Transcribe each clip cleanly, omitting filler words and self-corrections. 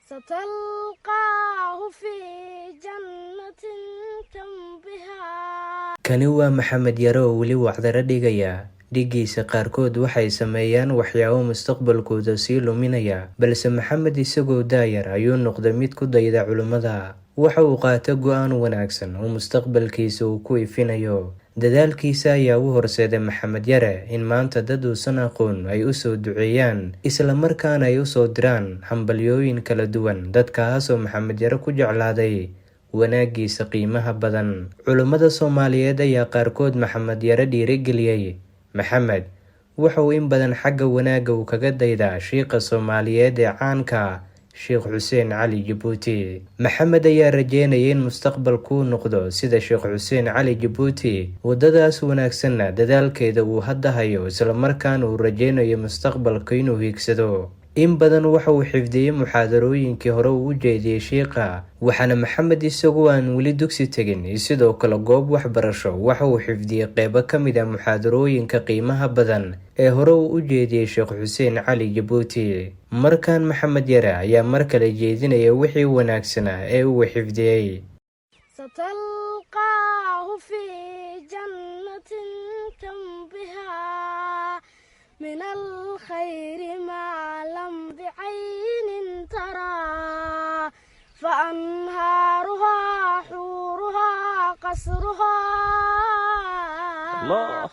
ستلقاه في جنة كم بها. Kani waa Maxamed Yare oo weli wacdaro dhigaya. Dhiggiisa qaarkood waxay sameeyaan waxyaabo mustaqbalkooda sii luminaya, balse Maxamed isagoo daayar ayuu noqday mid ku dayda culimmada. Waxa uu qaata go'aan wanaagsan oo mustaqbalkiisa uu ku ifinayo. Dadaalkiisa ayaa u horseeday Maxamed Yare in maanta dad uusan aqoon ay u soo duceeyaan, islamarkaana ay usoo diraan hambalyooyin kala duwan, dadkaasoo Maxamed Yare ku jeclaaday wanaagiisa qiimaha badan. Culummada Soomaaliyeed ayaa qaarkood Maxamed Yare dhiirigeliyey. Maxamed waxa uu in badan xagga wanaagga uu kaga daydaa shiiqa Soomaaliyeed ee caanka, Sheekh Xuseen Cali Jabuuti. Maxamed ayaa rajeynaya in mustaqbalkuu noqdo sida Sheekh Xuseen Cali Jabuuti, waddadaas wanaagsanna dadaalkeeda uu hadda hayo, islamarkaana uu rajeynayo mustaqbalka inuu hiigsado. In badan waxa uu xifdiyey muxaadarooyinkii hore uu u jeediyey shiiqa, waxaana Maxamed isagu aan weli dugsi tegin iyo sidoo kale goob waxbarasho waxa uu xifdiyey qeybo ka mid ah muxaadarooyinka qiimaha badan ee hore uu u jeediyey Sheekh Xuseen Cali Jabuuti. Markan Maxamed Yare ayaa mar kale jeedinaya wixii wanaagsanaa ee uu xifdiyey. ستلقاه في جنة كم بها من الخير ما لم بعين ترى، فأنهارها، حورها، قصرها الله.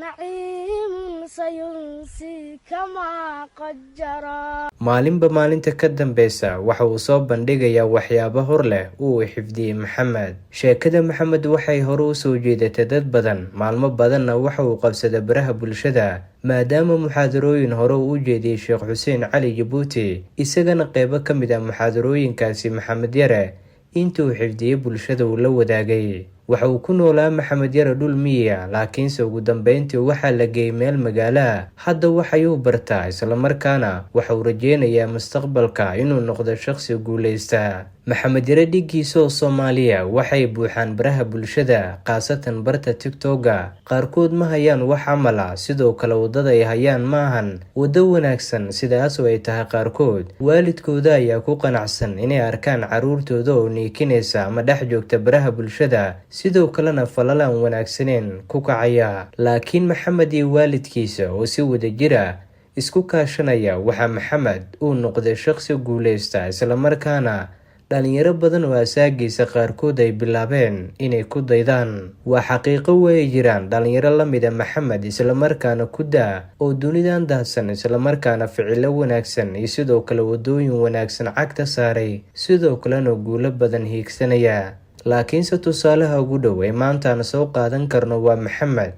نعيم سينسيك ما قد جرى. Maalinba maalinta ka dambeysa waxa uu soo bandhigayaa waxyaabo hor leh uu xifdiyey Maxamed. Sheekada Maxamed waxay hore usoo jeedatay dad badan, maalmo badanna waxa uu qabsaday baraha bulshada, maadaama muxaadarooyin hore uu u jeediyey Sheekh Xuseen Cali Jabuuti, isagana qeybo ka mid ah muxaadarooyinkaasi Maxamed Yare intii uu xifdiyey bulshada uu la wadaagay. Waxa uu ku noolaa Maxamed Yare dhul miyiga, laakiinse ugu dambeyntii waxaa la geeyey meel magaala. Hadda waxayuu bartaa, islamarkaana waxa uu rajeynayaa mustaqbalka inuu noqdo shaqsi guuleysta. Maxamed Yare dhiggiisa oo Soomaaliya waxay buuxaan baraha bulshada, khaasatan barta TikToka. Qaarkood ma hayaan wax camala, sidoo kale waddada ay hayaan ma ahan waddo wanaagsan. Sidaas oo ay tahay, qaarkood waalidkooda ayaa ku qanacsan inay arkaan caruurtooda oo niikinaysa ama dhex joogta baraha bulshada, sidoo kalena falal aan wanaagsaneyn ku kacaya. Laakiin Maxamed iyo waalidkiisa oo si wadajira isku kaashanaya, waxaa Maxamed uu noqday shaqsi guuleysta, islamarkaana dhalinyaro badan oo asaagiisa qaarkood ay bilaabeen inay ku daydaan. Waa xaqiiqo, way jiraan dhalinyaro la mida Maxamed, islamarkaana ku daa oo dunidan daadsan, islamarkaana ficilo wanaagsan iyo sidoo kale waddooyin wanaagsan cagta saaray, sidoo kalena guulo badan hiigsanaya. Laakiinse tusaalaha ugu dhow ee maantaan soo qaadan karno waa Maxamed.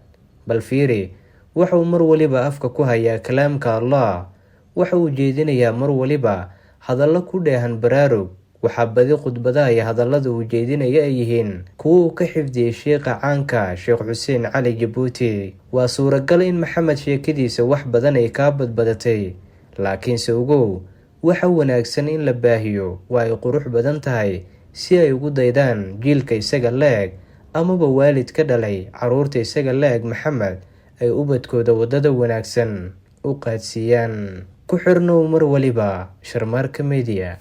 Bal fiiri, waxa uu mar waliba afka ku hayaa kalaamka Allah. Waxa uu jeedinayaa mar waliba hadallo ku dheehan baraarug. Waxaa badi khudbadaha iyo hadallada uu jeedinaya ay yihiin kuwa uu ka xifdiyey sheikha caanka, Sheekh Xuseen Cali Jabuuti. Waa suuragal in Maxamed sheekadiisa wax badan ay kaa badbadatay, laakiinse ogow, waxa wanaagsan in la baahiyo waa ay qurux badan tahay, si ay ugu daydaan jiilka isaga la-eg amaba waalid ka dhalay caruurta isaga la-eg Maxamed, ay ubadkooda waddada wanaagsan u qaadsiiyaan. Ku xirnow mar waliba Sharmaarka Media.